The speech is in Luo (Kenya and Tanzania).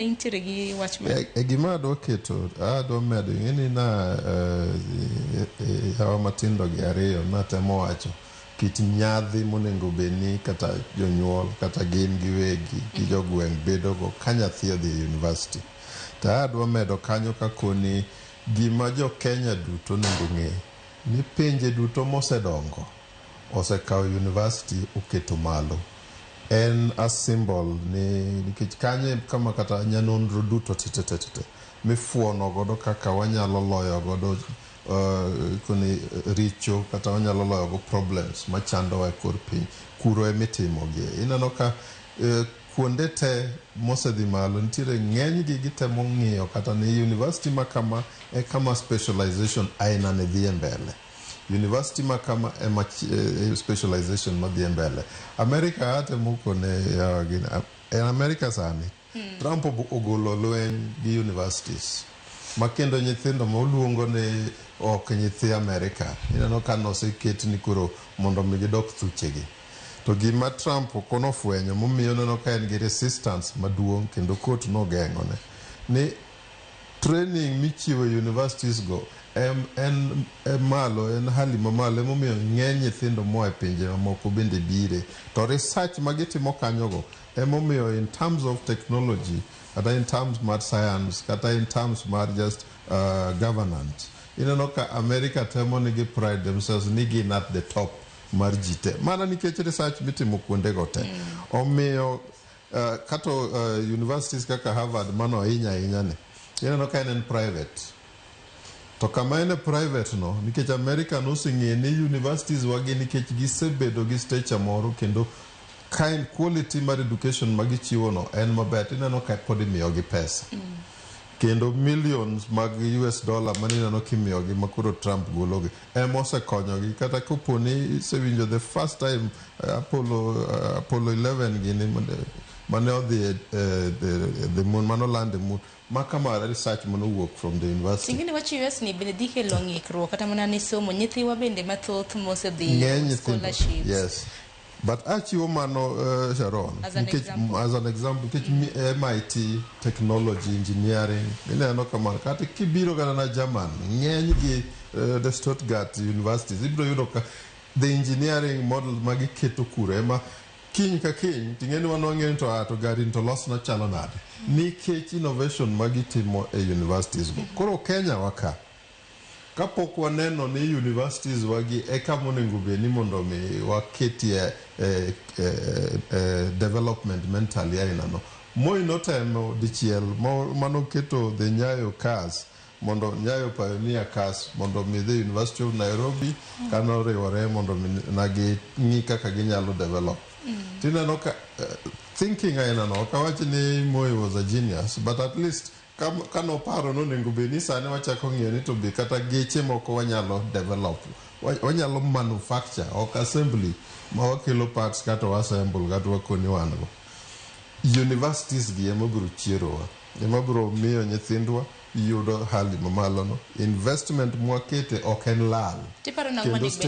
Intiere gi wach ma E gima adwa keto, adwa medo, ing'e ni na yawa matindo gi ariyo natemo wacho kit nyadhi monego bed ni kata jonyuol kata gin giwegi gi jogweng' bedogo ka nyathi odhi e university. To adwa medo kanyo kakoni gima jo Kenya duto onego ng'e ni pinje duto mosedongo osekawo university oketo malo. En a symbol ni nikech kanyo e kama kata nyanonro duto te mifuono godo kaka wanyalo loyo godo koni richo kata wanyalo loyo go problems machandowa e kor piny, kuro emitimogie. Ineno ka kuonde te mosedhi malo nitiere ng'enygi gitemo ng'iyo kata ni university ma kama e kama specialization aina ni dhiye mbele, university ma kama ema specialization madhi e mbele. America atemo kone yawa gini en America sani Trump ogolo lweny gi universities ma kendo nyithindo ma oluongo ni ok nyithi America, ineno ka noseket ni koro mondo mi gidok thuchegi. To gima Trump ok nofwenyo momiyo neno ka en gi resistance maduong' kendo court nogeng'one ni training michiwo e universities go en malo, en hali mamalo, emomiyo ng'eny nyithindo moa e pinje mamoko bende bire. To research magitimo kanyogo emomiyo in terms of technology kata in terms mar science kata in terms mar just governance, ineno ka America temo ni gi pride themselves ni gin at the top mar ji te mana nikech research mitimo kuondego te. Omiyo kato universities kaka Harvard mano ahinya ahinya ni ineno ka en private, to kama en e private no nikech America noseng'e ni universities wagi nikech gisebedo gi stature moro kendo kind quality mar education ma gichiwo no en maber, tineno ka pod imiyogi pesa kendo millions mag US dollar manineno kimiyogi ma koro Trump gologi ema osekonyogi. Kata kopo ni isewinjo the first time Apollo 11 gini mane odhi e the moon, mano land e moon, ma kama research manowuok from the university. Ing'eni wach US ni bende dhi kelo ng'ikruok kata mana ne somo nyithiwa bende mathoth mosedhi ng'eny nyithindo scholarships. Yes, but achiwo mano, Sharon, As an nikech example. As an example, nikech MIT technology engineering ineno kamano, kata kibiro kata na German, ng'eny gi the Stuttgart universities, ibiro yudo ka the engineering model magiketo kuro ema kiny ka kiny ting'eni wan wang'eyo ni to to gari ni to los chalo nade nikech innovation magitimo e universities go. Koro Kenya wa ka kapok waneno ni universities wagi e kama onego bed ni mondo mi waketie development mentally aina no. Moi notemo dichiel manoketo the Nyayo cars mondo Nyayo Pioneer cars mondo mi the University of Nairobi kanoriwore mondo mi nagi ng'i kaka ginyalo develop. Tineno ka thinking aina no, ok awach ni Moi was a genius, but at least kanoparo nonego bed ni sani wachako ng'iyo ni to be kata geche moko wanyalo develop, wanyalo manufacture, ok assembly ma wakelo parts kata wa assemble kata wakoni wan go. Universities gi ema biro chierowa, ema biro miyo nyithindwa yudo hali mamalo no. Investment mwakete ok en lal. Tiparo nang'o Kendo monego bed ni